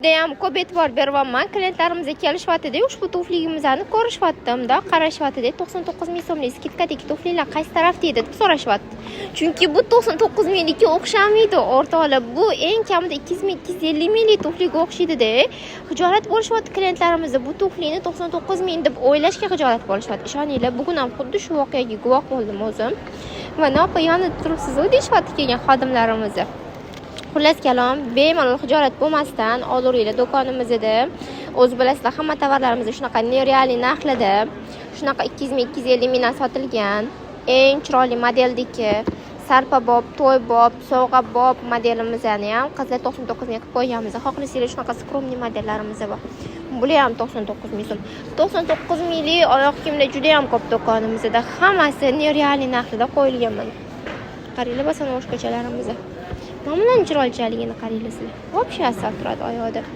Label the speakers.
Speaker 1: Judayam ko'p e'tibor beryapman. Klientlarimiz kelishyapti-da, ushbu tufligimizni ko'rishyapti, mundoq qarashyapti-da, 99 ming so'mlik скидка dagi tuflilar qaysi tarafda edi deb so'rashyapti. Chunki bu 99 minglikka o'xshamaydi, o'rtoqlar. Bu eng kamida 200 ming, 250 minglik tufliga o'xshaydi-da. Xijolat bo'lishyapti klientlarimiz, bu tuflini 99 ming deb o'ylashga xijolat bo'lishyapti. Ishoninglar, bugun ham xuddi shu voqeaga guvoh bo'ldim o'zim. Va opa, yonida turibsiz-u, deyishyapti kelgan xodimlarimiz. Xullas kalom, bemalol xijolat bo'lmasdan olaveringlar do'konimizda. O'zi bilasizlar, hamma tovarlarimiz shunaqa нереальный narxlarda, shunaqa 200 ming, 250 mingdan sotilgan eng chiroyli modeldagi sarpabob, to'ybob, sovg'abob modelimizni ham, qizlar, 99 ming qilib qo'yganmiz. Xohlasanglar, shunaqa скромный modellarimiz bor. Bular ham 99 ming so'm. 99 minglik oyoq kiyimlar juda ham ko'p do'konimizda. Hammasi нереальный narxida qo'yilgan mana. Qaranglar, босоножка chalarimizni. Mana bularni chiroylichaligini qaranglar sizlar. Вообще asal turadi oyoqda.